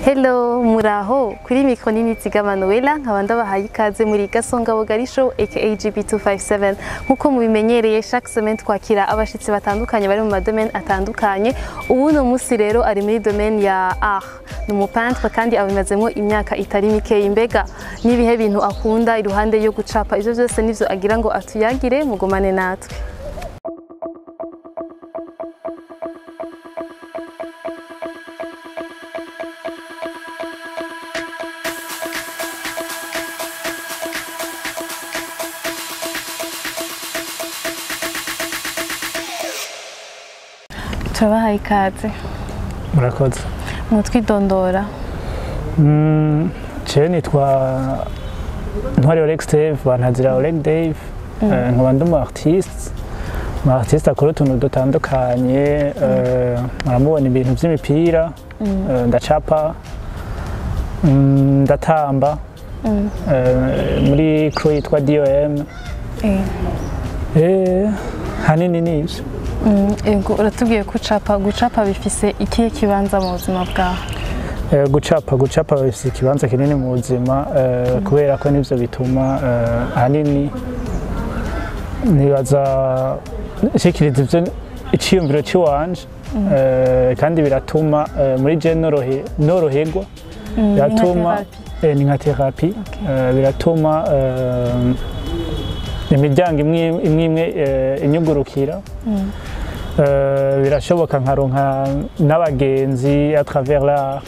Hello, muraho kuri mikro nini Tsiga Manuela, nkaba ndabahaye ikaze muri Gasonga Bugari Show aka GB257. Nkuko mubimenyereye, chaque semaine twakira abashitsi batandukanye bari mu madomaine atandukanye. Ubu no musi rero ari muri domaine ya art, ni umupeintre kandi abimazemo imyaka itari mike. Imbega n'ibihe bintu akunda iruhande yo gucapa? Ivyo byose nivyo agira ngo atuyagire, mugumane natwe. Turabahaye ikaze. Murakoze. Mutwidondora. Jewe nitwa Ntwari Oleg Steve, bantazira Oleg Dave. Nkaba ndi umu artiste, umu artiste akora utuntu dutandukanye. Muramubona ibintu by'imipira, ndacapa, ndatamba muri crew yitwa DOM. Hanini nivyo. Ego, uratubwiye ko ucapa. Gucapa bifise ikihe kibanza mu buzima bwawe? Gucapa bifise ikibanza kinini mu buzima, kubera ko nivyo bituma ahanini nibaza nshikiriza ivyo iciyumviro ciwanje, kandi biratuma muri je noroherwa, biratuma ni nka thérapie, biratuma imiryango imwe imwe imwe inyugurukira. Birashoboka nkaronka n'abagenzi à travers l'art.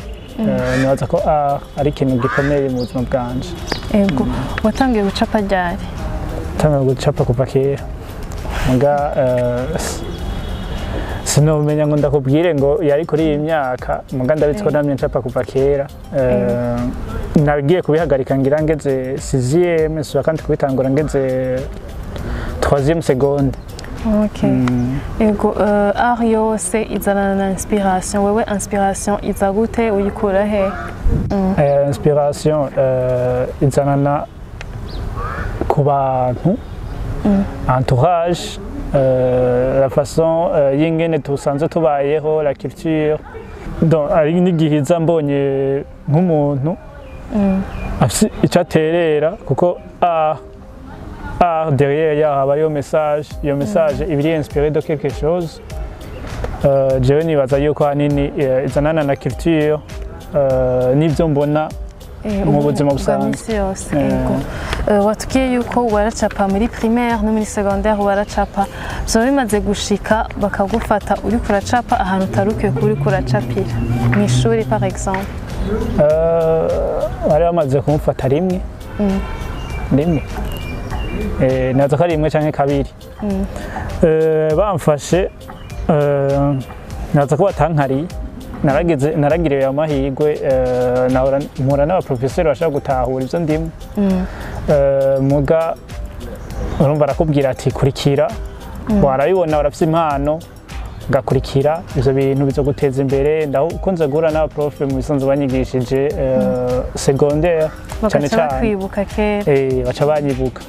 Nibaza ko art ari ikintu gikomeye mu buzima bwanje. Ego, watangiye gucapa ryari? Tangiye gucapa kuva kera, muga sinomenya ngo ndakubwire ngo yari kuri iyi myaka, muga ndabizi ko namye ncapa kuva kera. Nagiye kubihagarika ngira ngeze sixième, nsubira kandi kubitangura ngeze troisième seconde. Okay. Ego, art yose izanana na inspiration. Wewe inspiration iza gute, uyikura he? Inspiration izanana ku bantu, entourage, la façon y'ingene tusanzwe tubayeho, la culture. Donc ari n'igihe iza mbonye nk'umuntu afise icyo aterera, kuko art derrière yaho haba hariyo message, iyo message iba iri inspirée de quelque chose. Jewe nibaza yuko ahanini izanana na culture, n'ivyo mbona mu buzima bwa busanzwe. Misi yose. Ego. Watubwiye yuko waracapa muri primaire no muri secondaire waracapa. Vyoba bimaze gushika bakagufata uriko uracapa ahantu utari ukwiye kuba uriko uracapira, mw'ishuri par exemple? Bari bamaze kumufata rimwe rimwe, naza ko ari rimwe canke kabiri. Bamfashe, naza ko batankariye. Narageze naragiriwe amahirwe, nahora mpura n'abaprofeseri bashaka gutahura ivyo ndimo. Muga urumva arakubwira ati: "Kurikira, warabibona, warafise impano, ugakurikira ivyo bintu bizoguteza imbere." Ndakunze guhura n'abaprofe mu bisanzwe banyigishije secondaire cane bagaca cane. Bakwibuka kera. Baca banyibuka,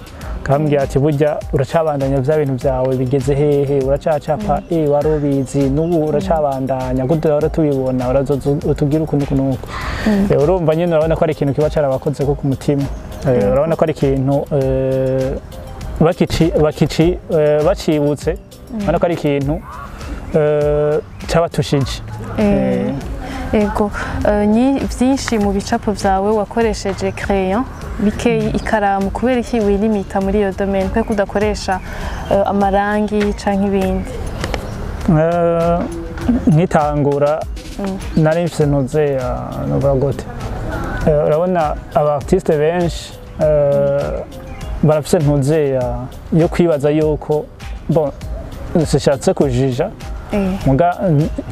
kambwira ati: "Burya uracabandanya vya bintu vyawe, bigeze hehe? Uracacapa? Wari ubizi, n'ubu uracabandanya gute? Urahora tubibona, urazoza utubwire ukuntu uku n'uku." Urumva nyene urabona ko ari ikintu kiba carabakoze ko ku mutima. Urabona ko ari ikintu bakici bakici bacibutse, urabona ko ari ikintu cabatushije. Ego, ni vyinshi mu bicapo vyawe wakoresheje crayon, bikeyi ikaramu. Kubera iki wilimita muri iyo domaine, kubera ko udakoresha amarangi canke ibindi? Nkitangura nari mfise ntuze, novuga gute, urabona aba artiste benshi barafise ntuze yo kwibaza yuko, bon, sishatse kujija, muga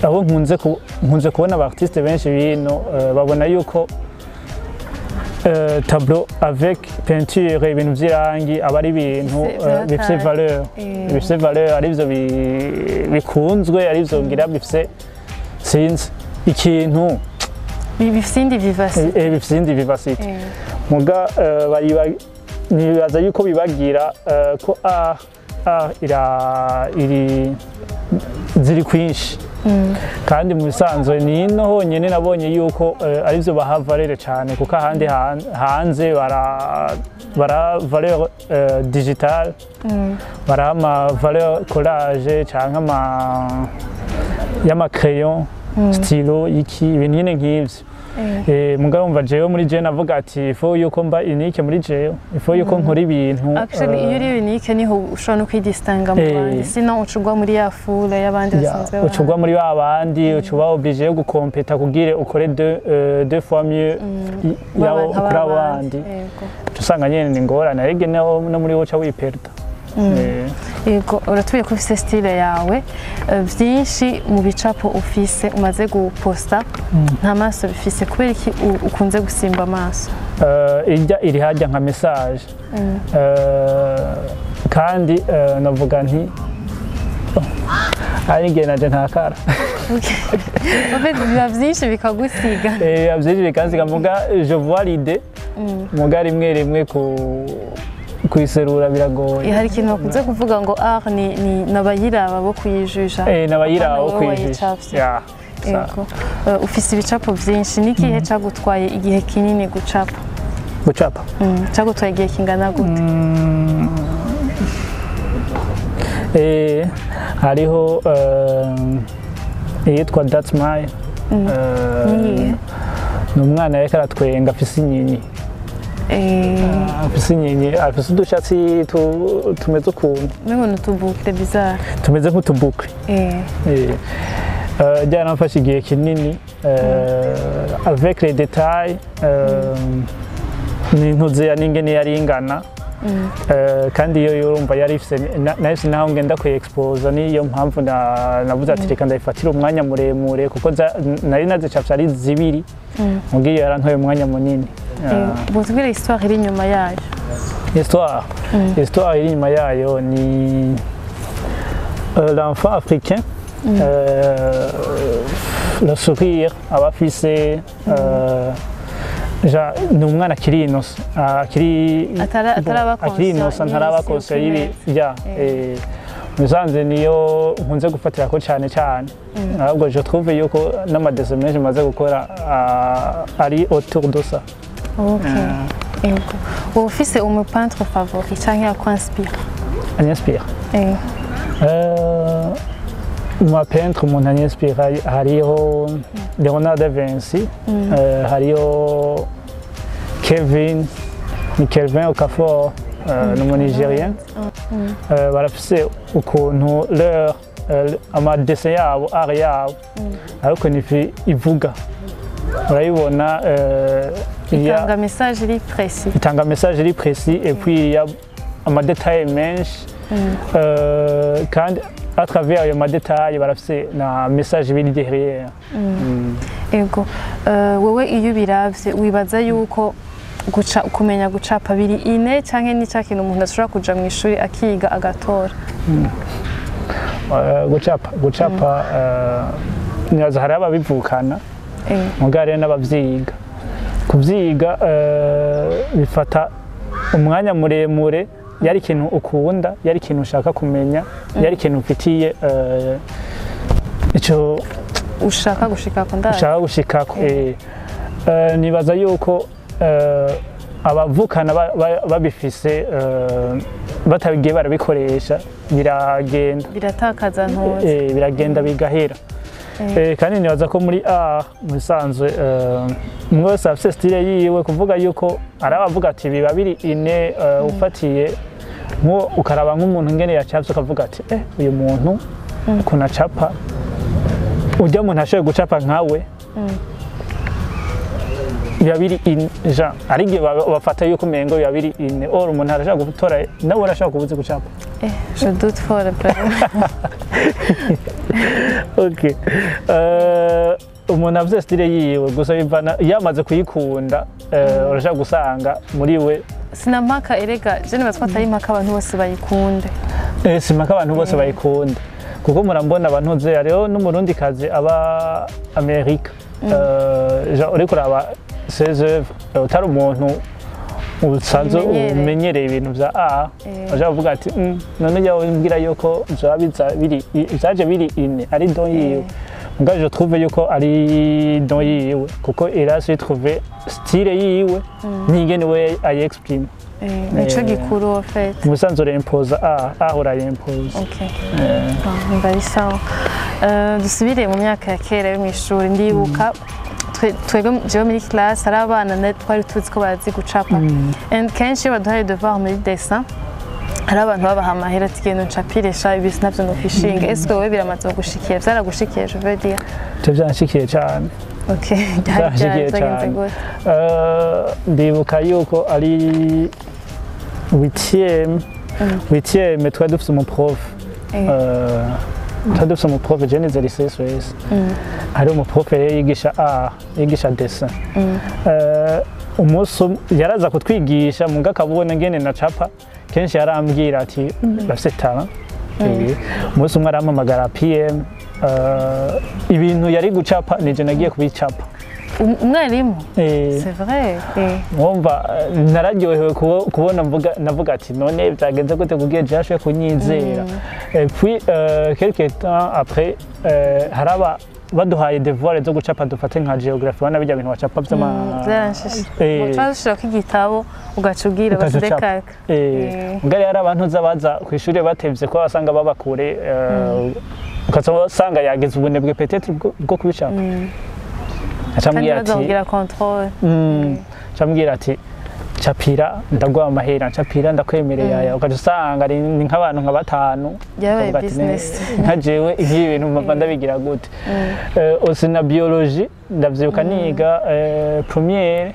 abo nkunze kubona aba artiste benshi bino babona yuko tableau avec peinture, ibintu vy'irangi, aba ari ibintu bifise valeur, bifise valeur, arivyo bikunzwe, arivyo ngira bifise, sinzi, ikintu bifise indi vivacité. Bifise indi vivacité. Muga nibaza yuko bibagira ko art ira iri ziri kwinshi. Kandi mu bisanzwe ni ino honyine nabonye yuko arivyo baha valeur cyane, kuko ahandi hanze bara valeur digitale, baraha ama valeur collage canke ama y'ama crayon, stylo, iki, ibintu nyine nk'ivyo. Mugabo umva, jewe muri jewe navuga ati il faut yuko mba unique muri jewe, il faut yuko nkora ibintu. Actually, iyo uri unique niho ushobora no kwidistinga mu bandi, sinon ucugwa muri ya foule y'abandi basanzwe. Ucugwa muri ba bandi, ucuba obligé yo gukompeta kugira ukore deux fois mieux yawo kuri abo bandi. Usanga nyene ni ingorane, ariko no muri wowe uca wiperda. Yego, uratuye ko ufise style yawe. Vyinshi mu bicapo ufise umaze guposta nta maso bifise. Kubera iki ukunze gusimba amaso? Ijya iri hajya nka message. Kandi navuga nti oh, ari igihe naje ntakara. En fait, biba vyinshi bikagusiga. Byinshi bikansiga, muga je vois l'idée, muga rimwe rimwe ku kuyiserura biragoye. Hari ikintu bakunze kuvuga ngo art ni n'abayiraba bo kuyijusha. N'abayiraba bo Apana wowe kuyijisha. wayicafye. Ya, Yego. Ufise ibicapo vyinshi. Ni ikihe cagutwaye igihe kinini gucapa? Gucapa? Cagutwaye igihe kingana gute? Hariho iyitwa That's My. Niyihe? Ni umwana yariko aratwenga afise inyenyi. Afise inyenyi, afise udushatsi tumeze ukuntu. Umengo ni utuboucle bizarre. Tumeze nk'utuboucle. Byaramfashe igihe kinini, avec les détails, n'intuzeya n'ingene yari ingana. Kandi iyo yurumva yari ifise nahise naho ngenda kuyi-exposa, niyo mpamvu navuze ati reka ndayifatire umwanya muremure, kuko nari nazicafye ari zibiri, mugiye yarantoye umwanya munini. Botubwire histoire iri inyuma yayo. Histoire iri inyuma yayo ni l'enfant africain, le sourire aba afise, ni umwana akiri innocent, akiri Ataraba akiri innocent, ntaraba y'isi conscient y'ibi uko ya. Musanze niyo nkunze gufatira ko cyane cyane, ahubwo je trouve yuko n'amadessins menshi maze gukora ari autour de ça. Okay. Yego. Wowe ufise umupeintre favori canke akwanspira? Anyinspire? Mu peintre umuntu anyinspira hariho Leonardo da Vinci, hariho Kevin, ni Kelvin Okafor, ni umunigérien. Barafise ukuntu leur amadessins yabo, art yabo, ariko nifi ivuga urayibona, Itanga message iri précis. Itanga message iri précis, et puis il y a amadétails menshi. Kandi à travers ayo madétails barafise na message biri derrière. Ego. Wewe iyo ubiravye wibaza yuko guca kumenya gucapa biri inné canke ni ca kintu umuntu ashobora kuja mu ishuri akiga agatora? Gucapa, nibaza hari ababivukana, mugabo rero n'abavyiga. Kuvyiga bifata umwanya muremure, yari ikintu ukunda, yari ikintu ushaka kumenya, yari ikintu ufitiye ico ushaka gushika ko ndazi. Ushaka gushikako. Nibaza yuko abavukana babifise, batabigiye barabikoresha, biragenda. Biratakaza ntuzi. Biragenda bigahera. Kandi nibaza ko muri art mu bisanzwe, umwe wese afise style yiwe, kuvuga yuko ari abavuga ati biba biri inné, ufatiye nko ukaraba nk'umuntu ngene yacapye ukavuga ati uyu muntu ukuntu acapa, ujya muntu ashoboye gucapa nkawe, biba biri inné. Ja ari igihe bafata yuko umengo biba biri inné, or umuntu arashobora gutora, nawe urashobora kubuza gucapa. Je doute fort vraiment. Okay. Umuntu afite style yiwe gusa bivana yamaze kuyikunda, urashobora gusanga muri we. Sinampaka erega, je nibaza ko atari impaka abantu bose bayikunde. Simpaka abantu bose bayikunda, kuko murambona abantu nze hariho n'umurundi kazi aba Amerika. Uriko uraba ses œuvres, utari umuntu usanzwe umenyereye. Umenyereye ibintu vya art, aja kuvuga ati none jya umbwira yuko vyoba biza biri vyaje biri inné, ari don yiwe. Nga je trouve yuko ari don yiwe, kuko il a su trouver style yiwe n'ingene we ayexprime. Nico gikuru en fait. Musanze urempoza a urayempoza. Okay. Ah, umva ari sawa. Dusubire mu myaka ya kera yo mw'ishuri. Ndibuka twebwe, jewe muri classe ari abana twari tuzi ko bazi gucapa, and kenshi iyo baduhaye devoir muri dessin, hari abantu babaha amahera ati: "Genda uncapire sha, ibi sinavyo nokwishinga." Est-ce wowe biramaze kugushikiye, vyaragushikiye, je veux dire? Ivyo byanshikiye cyane. Okay, byari Byanshikiye byagenze cyane. gute? Ndibuka yuko ari huitième, twari dufise umuprof. Twari dufise umuprof, je nize lycée SOS, hari umuprof rero yigisha art, yigisha dessin. Umunsi yaraza kutwigisha, muga akabona ngene nacapa, kenshi yarambwira ati bafise talent. Umunsi umwe arampamagara PM, ibintu yari gucapa nije nagiye kubicapa. Umwarimu? C'est vrai? Mwumva, nararyohewe kubona mvuga, navuga ati: "None byagenze gute kugira je yashoboye kunyizera?" Et puis quelque temps après, haraba baduhaye devoir zo gucapa, dufate nka géographie, wana bijya bintu bacapa by'ama Byaranshishije. Twashirako igitabo ugaca ubwira Ugaca ucapa. basidekarka. Ngari hari abantu uza baza ku ishuri batevye, ko basanga baba kure, ukaza usanga yagize ubunebwe peut-être bwo kubicapa. Kandi Acambwira ati baza kugira contrôle. Acambwira ati: "Capira ndaguha amahera, ncapira ndakwemereye aya." Ukaca usanga ni nk'abantu nka batanu. Yabaye Ukavuga ati, business. Nka jewe nk'ibi bintu mpava ndabigira gute?" Aussi na biologie, ndavyibuka niga première,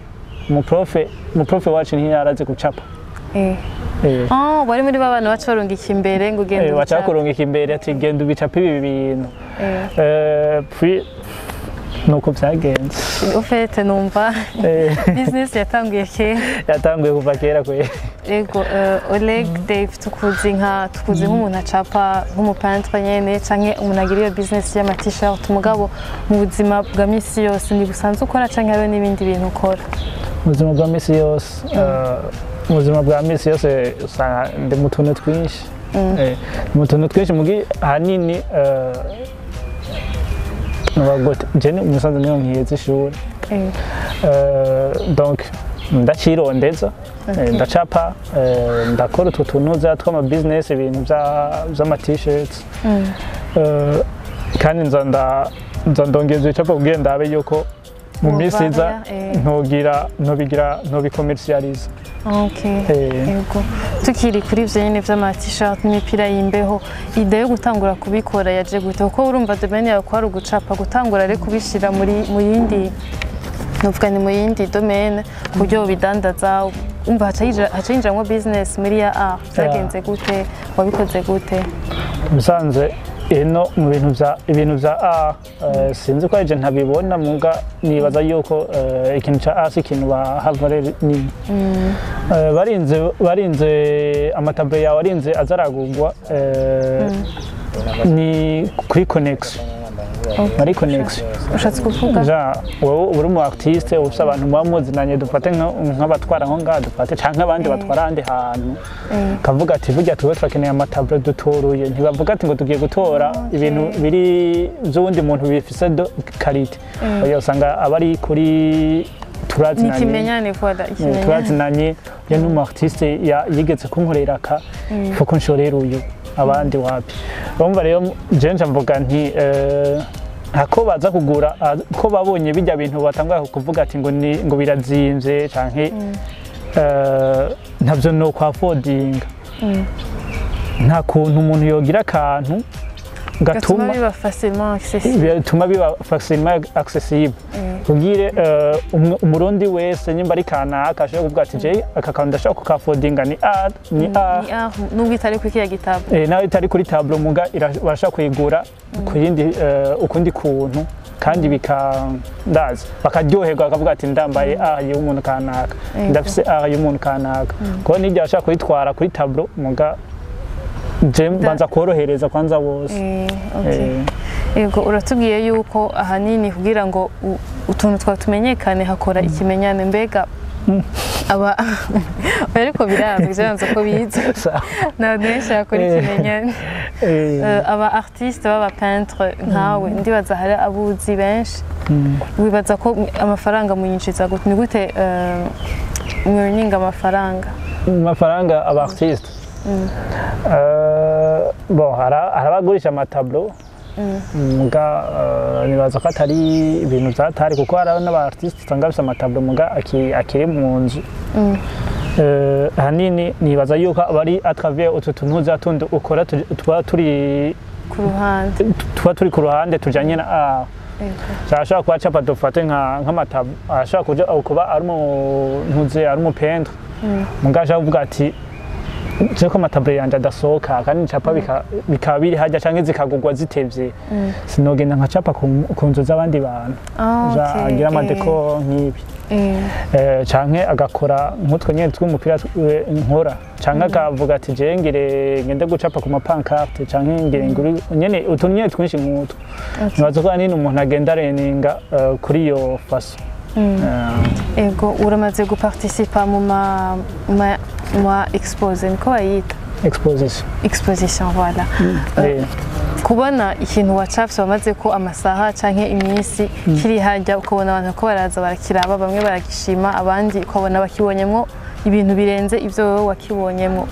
umuprofe wacu ntiyarazi gucapa. Oh, wari muri ba bana baca barungika imbere ngo ugende baca ubicape. bakurungika imbere ati: "Genda ubicape ibi bintu." Puis nuko vyagenze. Au fait, numva business yatanguye kera. Yatanguye kuva kera kwe. Ego, Oleg Dave, tukuzi nk'umuntu acapa, nk'umupeintre nyene, canke umuntu agira iyo business y'ama t-shirt. Mugabo mu buzima bwa misi yose ni busanzwe ukora, canke hariho n'ibindi bintu ukora? Mu buzima bwa misi yose, mu buzima bwa misi yose usanga ndi mu tuntu twinshi. Mu tuntu twinshi, mugi ahanini nuba gute, je ni umusanzu niyo nkiheza ishuri. Donc ndacirondeza, ndacapa, ndakora utwo tuntu tw'ama business, ibintu vy'ama t-shirts. Kandi nza ndongeza ibicapo kugira ndabe yuko mu minsi iza Wovaya, ntogira ntobigira ntobikomercializa. Yego. Tukiri kuri ivyo nyene vy'ama t-shirt n'imipira y'imbeho, idée yo gutangura kubikora yaje gute? Kuko urumva domaine yawe ko ari ugucapa, gutangura rero kubishira muri mu yindi, novuga ni mu yindi domaine, ku buryo ubidandaza, umva haca yinjiramwo business muri ya art. Vyagenze gute? Wabikoze gute? Musanze ino mu bintu vya ibintu vya art, sinzi ko arije ntabibona, muga nibaza yuko ikintu ca art si ikintu baha valeur nini. Barinze amatableau yawe arinze azaragurwa, ni kuri connexion, muri connexion. Ushatse kuvuga? Ja wowe uri umu artiste, ufise abantu muba muzinanye, dufate nk'abatwara nko ngaha, dufate canke abandi batwara ahandi hantu, kavuga ati: "Burya tuwe turakeneye amatableau dutoruye." Ntibavuga ati ngo tugiye gutora ibintu biri vy'uwundi muntu bifise qualité. Oya, usanga aba ari kuri Ni turazinanye. Ikimenyane, voilà, ikimenyane. Turazinanye, ya n'umu artiste yigeze kunkorera aka, faut nshorera uyu, abandi wapi. Urumva rero je nca mvuga nti hako baza kugura, ko babonye bijya bintu batangwa kuvuga ati ngo ni ngo birazimvye canke ntavyo no kwafodinga, nta kuntu umuntu yogira akantu gatuma gatuma biba facilement accessible. Bituma biba facilement accessible, kugire umurundi wese nyimba ari kanaka ashobora kuvuga ati: "Je aka kantu ndashobora kukafodinga, ni art, ni art." Ni art nubwo itari kuri kiriya gitabo. Nawe itari kuri tableau, muga barashobora kuyigura ku yindi, ukundi kuntu, kandi bika ndazi bakaryoherwa, bakavuga ati: "Ndambaye art y'umuntu kanaka, ndafise art y'umuntu kanaka." Kuko n'igihe ashobora kuyitwara kuri tableau, muga je mbanza korohereza kwanza bose. Okay. Yego, uratubwiye yuko ahanini kugira ngo utuntu twatumenyekane hakora ikimenyane. Mbega Aba ariko birazwi, byanze ko biza Sawa. Ntabwo benshi bakora ikimenyane. Aba artiste baba peintre nkawe, ndibaza hari abuzi benshi, wibaza ko amafaranga muyinjiza gute? Ni gute mwininga amafaranga? Amafaranga aba artiste, bon, hari abagurisha ama tableaux, muga nibaza ko atari ibintu vyatari, kuko hari n'aba artiste usanga bafise ama tableaux muga akiri mu nzu. Ahanini nibaza yuko bari à travers utu tuntu tundi ukora tuba turi ku ruhande. Tuba turi ku ruhande tujanye na art. Ashobora kuba acapa, dufate nk'ama tableaux, ashobora kuja kuba ari umuntu ari umu peintre, muga ashobora kuvuga ati je ko ama tableaux yanje adasohoka kandi ncapa bikaba biri harya canke zikagurwa zitevye, sinogenda nkacapa ku nzu z'abandi bantu. Ah, Ja, agira ama décors nk'ibi, canke agakora nk'utwo nyene tw'umupira nkora, canke akavuga ati je ngire ngende gucapa ku ma pancarte, canke ngire nguri nyene utuntu nyene twinshi nk'utwo. Nibaza ko ahanini umuntu agenda areninga kuri iyo façon. Ego, uramaze guparticipa mu ma exposé, niko bayita? Exposition. Exposition, voilà. Kubona ikintu wacafye wamaze ko amasaha canke iminsi kiri harya, ukabona abantu ko baraza barakiraba, bamwe baragishima, abandi ukabona bakibonyemwo ibintu birenze ivyo wowe wakibonyemwo,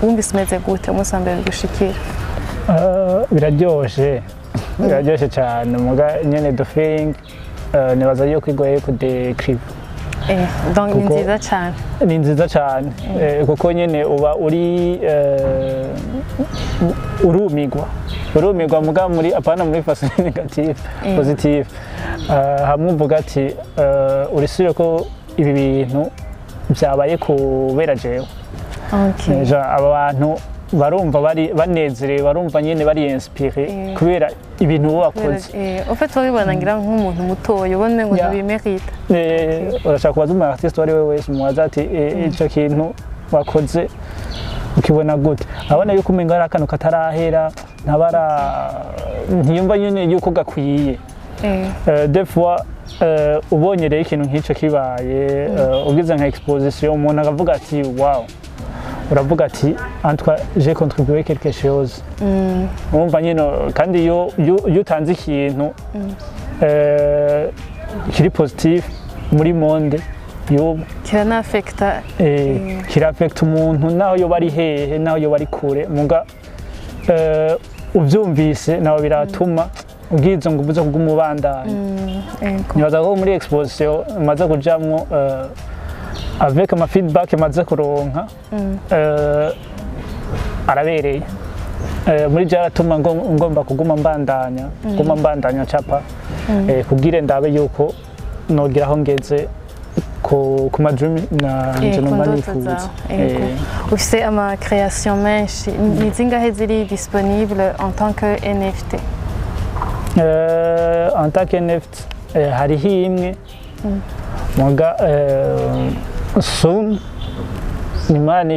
wumvise umeze gute umunsi wa mbere bigushikira? Biraryoshe, biraryoshe cyane, muga nyene the feeling, nibaza yuko igoye kudekriva. Donc ni nziza cane. Ni nziza cyane, kuko nyene uba uri urumigwa, urumigwa, muga muri apana muri façon négative, positive. Hamwe uvuga ati uri sûr ko ibi bintu byabaye kubera jewe. Ja, aba bantu barumva bari banezerewe, barumva nyene bari inspiré kubera ibintu wowe wakoze. En fait wabibona ngira nk'umuntu mutoya ubona ngo ntibimerita. Urashaka kubaza umu artiste uwo ari we wese, umubaza ati ico kintu wakoze ukibona gute?" Abona yuko umenga hari akantu katarahera, ntabara ntiyumva nyene yuko gakwiye. Des fois ubonye rero ikintu nk'ico kibaye, ugize nka exposition, umuntu akavuga ati "Wow", uravuga ati "En tout cas, j'ai contribué quelque chose." Urumva nyine, kandi iyo utanze ikintu kiri positif muri monde y'ubu, kiranafekta. Kirafekta umuntu naho yoba ari hehe, naho yoba ari kure, muga uvyumvise nawe biratuma ubwizo nguvu zo kuguma ubandanya. Nibaza ko muri exposition maze kujamwo, avec ama feedback maze kuronka, arabereye. Muri byaratuma ngomba kuguma mbandanya, kuguma mbandanya capa, kugira ndabe yuko nogira aho ngeze ku ma dream nanje ku numva ndoto nifuza. Zawe. Ego. Ufise ama création menshi, ni zingahe ziri disponible en tant que NFT? En tant que NFT, hariho imwe, muga soon Imana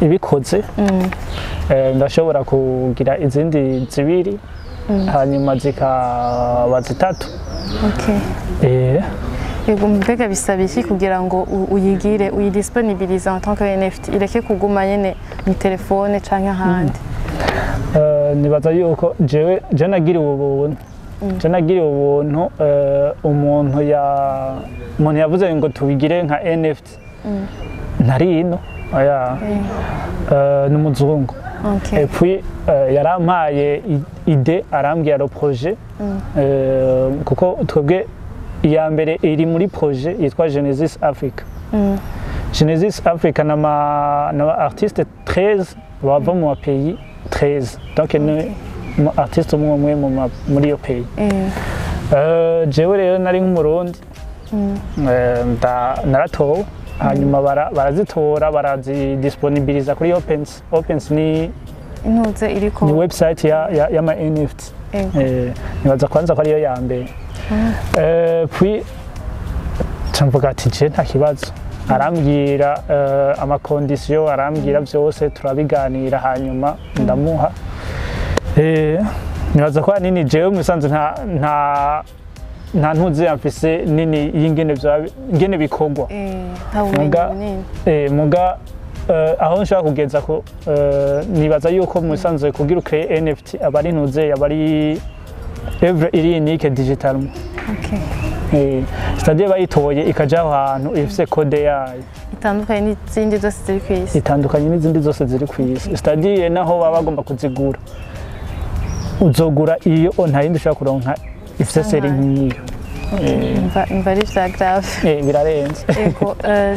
ibikoze, ndashobora kugira izindi zibiri, hanyuma zikaba zitatu. Ego, mbega bisaba iki kugira ngo uyigire uyidisponibilize en tant que NFT, ireke kuguma nyene mu telefone canke ahandi? Nibaza yuko jewe je nagiriwe ubuntu, je nagiriwe ubuntu, umuntu yavuze ngo tubigire nka NFT ntari ino, oya, ni umuzungu. Et puis yarampaye idée, arambwira le projet, kuko twebwe iya mbere iri muri projet yitwa Genesis Africa. Genesis Africa nama artiste 13 bava mu pays 13, donc ni mu artiste umwe umwe muri iyo pays. Jewe rero nari nk'umurundi, naratowe, hanyuma barazitora, barazidisponibiliza kuri OpenSea. OpenSea ni Intuze iriko ni website y'ama NFT. Nibaza kwanza ko ariyo ya mbere. Puis nca mvuga ati je nta kibazo, arambwira ama conditions, arambwira byose, turabiganira, hanyuma ndamuha. Nibaza ko ahanini jewe musanze nta Nta ntuzi mfise nini y'ingene ingene bikorwa. Nta bumenyi Muga bunini. Muga aho nshobora kugeza ko nibaza yuko mu bisanzwe kugira ucrée NFT aba ari ntuze, aba ari œuvre iri unique digitalement. C'est-à-dire bayitoye ikaja aho hantu ifise code yayo. Itandukanye n'izindi zose ziri ku isi. Itandukanye n'izindi zose ziri ku isi, c'est-à-dire naho baba bagomba kuzigura, uzogura iyo nta yindi ushobora kuronka ifise série nk'iyo. Umva ari vya grave. Birarenze. Ego,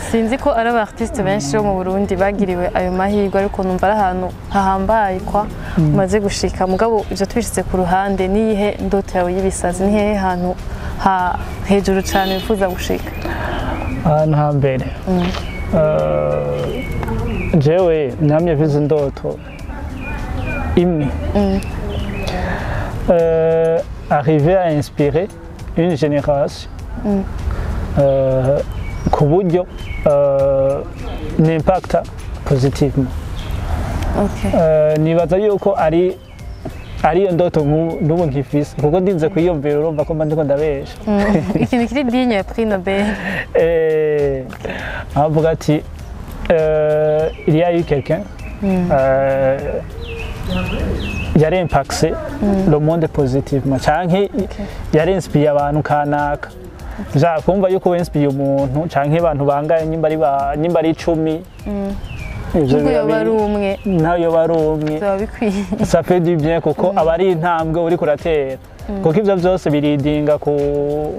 sinzi ko ari aba artiste benshi bo mu Burundi bagiriwe ayo mahirwe, ariko numva ari ahantu hahambaye kwa umaze gushika. Mugabo ivyo tubishize ku ruhande, niyihe ndoto yawe y'ibisazi? Ni hehe hantu ha hejuru cane wifuza gushika? Ahantu hambere, jewe namye mfise indoto imwe: arriver à inspirer une génération ku buryo n'impacta positivement. Nibaza yuko ari ariyo ndoto n'ubu nkifise, kuko ndinze kwiyumvira urumva ko mba ndiko ndabesha. Ikintu kiri digne ya prix Nobel. Avuga ati il y a eu quelqu'un yari impacté le monde positivement, canke yari inspiré abantu kanaka. Ja kumva yuko winspiriye umuntu canke abantu bangaye, nyimba ari 10, ivyo nubwo biba yoba ari umwe, nayo yoba ari umwe, biba bikwiye. Ça fait du bien, kuko aba ari intambwe uriko uratera, kuko ivyo vyose biridinga ku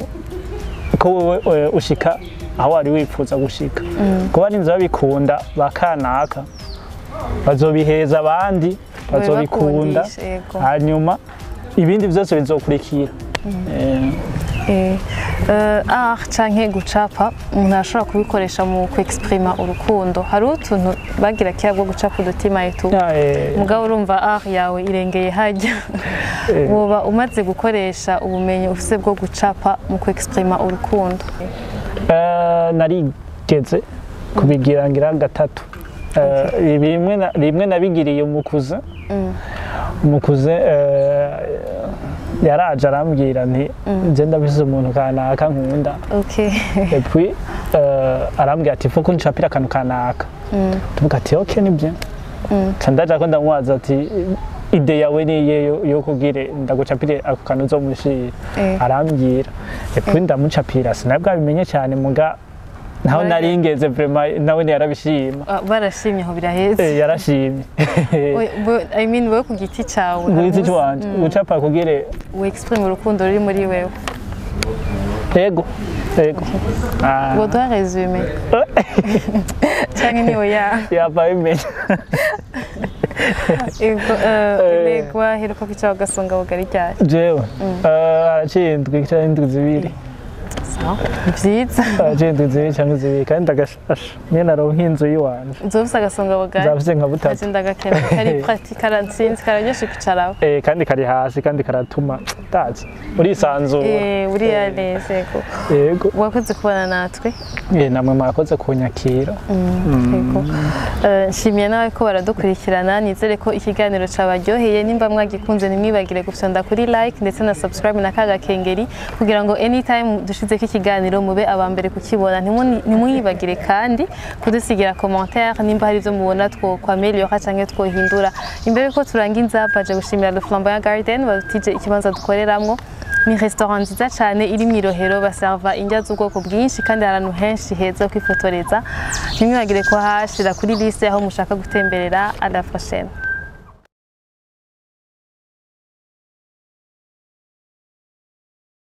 ko wewe ushika aho wari wifuza gushika. Kuba ninzi babikunda bakanaka, bazobiheza abandi bazobikunda. Babibakundisha, yego. Hanyuma ibindi byose bizokurikira. Art canke gucapa, umuntu arashobora kubikoresha mu kwexprima urukundo. Hari utuntu bagira kera bwo gucapa udutima etu. Mugabo urumva art yawe irengeye hajya. Woba umaze gukoresha ubumenyi ufise bwo gucapa mu kwexprima urukundo? Narigeze kubigira ngira gatatu. Rimwe nabigiriye umukuze. Umukuze yaraje arambwira nti nje ndabise umuntu kanaka nkunda. Et puis arambwira ati faut kuncapira akantu kanaka. Tuvuga ati ok, ni bien. Ca ndaja ko ndamubaza ati idée yawe niye yo kugire ndagucapire ako kantu uzomushira? Arambwira, et puis ndamucapira. Sinabwo cyane, muga naho nari ngeze vraiment nawe ntiyarabishima. Ah, barashimye aho biraheze. Yarashimye. I mean, wowe ku giti cawe. Ku giti cwanje gucapa kugire wexprime urukundo ruri muri wewe. Ego. Ah, woduha résumé canke ni oya? Yava bimenya. Ego, Ego, waheruka kwicara ugasonga bugari ryari? Jewe haraciye indwi canke indwi 2. Sawa, ni vyiza. Haraciye indwi 2 canke 2, kandi ndagashasha nyene naronka inzu yiwanje. Uzofise agasonga bugari? Nzafise nka butatu. Ati ndagakeneye, kari pratique, karantsinze, kararyoshe kwicaraho. Kandi kari hasi, kandi karatuma ndazi urisanzura. Uriya neza, ego. Yego. Wakoze kubana natwe. Namwe mwakoze kunyakira. Yego. Nshimiye nawe ko baradukurikirana. Nizere ko ikiganiro cabaryoheye. Nimba mwagikunze, ntimwibagire gufyonda kuri like ndetse na subscribe na kaga kengeri, kugira ngo anytime dushizeko ikiganiro mube aba mbere kukibona. Ntimwibagire kandi kudusigira commentaire nimba hari ivyo mubona two kwameliora canke twohindura. Imbere ko turangiza, baje gushimira Le Flamboyant Garden badutije ikibanza dukoreramwo. Ni restaurant nziza cyane iri mu Irohero, baserva indya z'ubwoko bwinshi kandi ahantu henshi heza ho kwifotoreza. Ntimwibagire kuhashira kuri liste aho mushaka gutemberera. À la prochaine.